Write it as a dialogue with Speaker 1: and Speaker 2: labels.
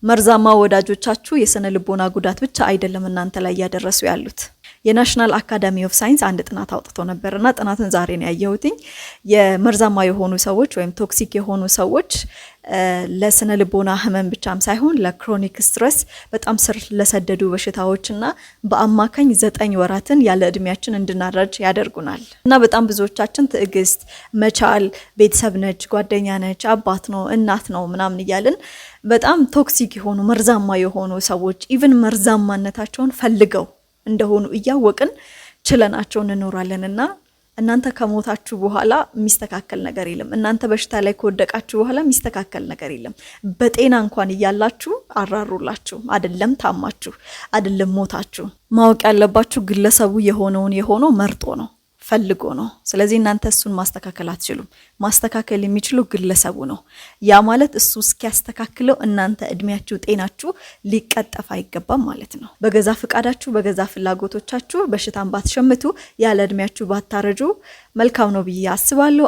Speaker 1: መርዛማ ወዳጆቻችሁ የስነ ልቦና ጉዳት ብቻ አይደለም እናንተ ላይ እያደረሱ ያሉት። የ National Academy of Science አንድ ጥናት አውጥቶ ነበርና ጥናቱን ዛሬ ነው ያየሁትኝ። የመርዛማ የሆኑ ሰዎች ወይም toxic የሆኑ ሰዎች ለስነ ልቦና ህመም ብቻም ሳይሆን ለ chronic stress፣ በጣም ስር ለሰደዱ በሽታዎችና በአማካኝ 9 ወራትን ያለ እድሜያችን እንድናረጅ ያደርጉናል። እና በጣም ብዙዎቻችን ትዕግስት መቻል፣ ቤተሰብ ነች፣ ጓደኛ ነች፣ አባት ነው፣ እናት ነው ምናምን እያልን በጣም toxic የሆኑ፣ መርዛማ የሆኑ ሰዎች even መርዛማነታቸውን ፈልገው እንደሆኑ እያወቅን ችለናቸው እንኖራለን። እና እናንተ ከሞታችሁ በኋላ የሚስተካከል ነገር የለም። እናንተ በሽታ ላይ ከወደቃችሁ በኋላ የሚስተካከል ነገር የለም። በጤና እንኳን እያላችሁ አራሩላችሁ፣ አይደለም ታማችሁ፣ አይደለም ሞታችሁ። ማወቅ ያለባችሁ ግለሰቡ የሆነውን የሆነው መርጦ ነው፣ ፈልጎ ነው። ስለዚህ እናንተ እሱን ማስተካከል አትችሉም። ማስተካከል የሚችለው ግለሰቡ ነው። ያ ማለት እሱ እስኪያስተካክለው እናንተ እድሜያችሁ፣ ጤናችሁ ሊቀጠፍ አይገባም ማለት ነው። በገዛ ፍቃዳችሁ፣ በገዛ ፍላጎቶቻችሁ በሽታን ባትሸምቱ፣ ያለ እድሜያችሁ ባታረጁ መልካም ነው ብዬ አስባለሁ።